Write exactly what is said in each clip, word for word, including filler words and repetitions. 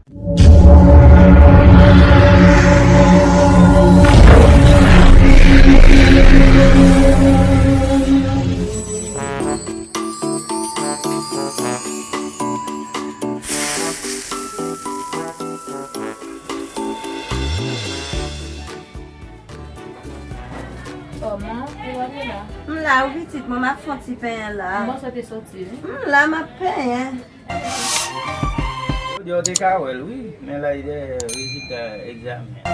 Kòman? Ou wè m la? M la, wi, pitit mwen, m ap fè yon ti penyen la. Mwen sot te soti, wi. M la, m ap penyen. Jodi a w te ka wè l, wi, men la, e dèyè rezilta egzamen an.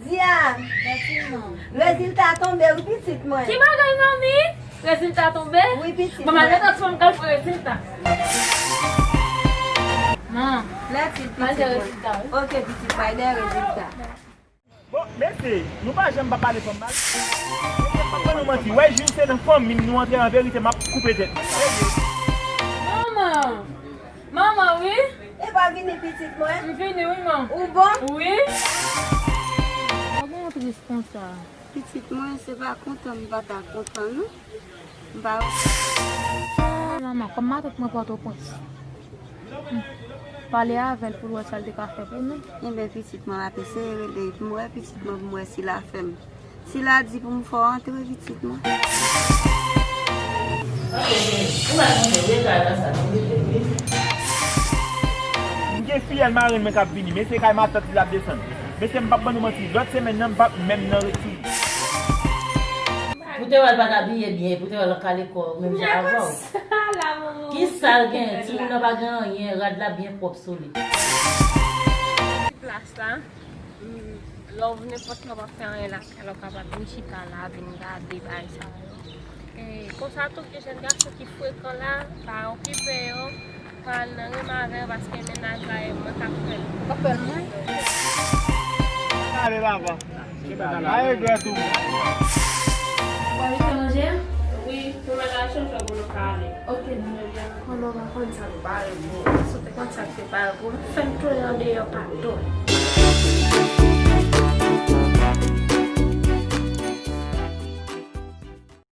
Dia! Rezilta tonbe, wi, pitit mwen. Ki bagay, manmi? Rezilta tonbe? Wi, pitit mwen. Manman, gentan fanm k al fè rezilta. Man, lè ti pitit mwen. Rezilta, wi. Ok, pitit mwen, lè rezilta. Bon, mesye, nou pa janm pa pale fanm mal. M pa ban nou manti. Wè, jou se nan fanmi m nou antre an verite, m ap koupe tèt nou. Manman! Manman, wi. E pa vini pitit mwen? M vini, wi, man. Ou bon? Wi. Ou bon tris konsa? Pitit mwen, se pa kontan m pa ta kontan, non. M pa. Manman, kòm matant mwen Pòtoprens. Pale avè l pou l wè sa l te ka fè pou nou. Enben, pitit mwen, m ap eseye rele l pou m wè pitit mwen, pou m wè si l a fè m. Si l a di pou m fè w antre, pitit mwen. M gen fiyèl marenn mwen k ap vini, men se kay matant li l ap desann. Mesye, m p ap ban nou manti, lòt semèn nan, m p ap menm nan retounen. Pou te wè l pa t abiye byen, pou te wè l an kale kò, menm jan avè w. Ki sa l gen? Timoun nan pa gen anyen, rad la byen pwòp sou li. Ti plas la, mm, lè w nenpòt lè w pa fè anyen lakay la, w kapab vin chita la, vin gade bagay sa yo. E konsa tou, gen jèn gason ki frekan la, pa okipe yo. Pa al nan renmen avè yo paske mennaj la e mwen k ap fè l. W ap fè l mwen? Ale lava. Pa regrèt ou. W ap rete manje a? Wi, pou mwen al chanje pou nou ka ale. Ok, nan. Konnen w pa konn sa m pare pou ou. Si w te konn sa m te pare pou ou, fè m tounen andeyò pa do.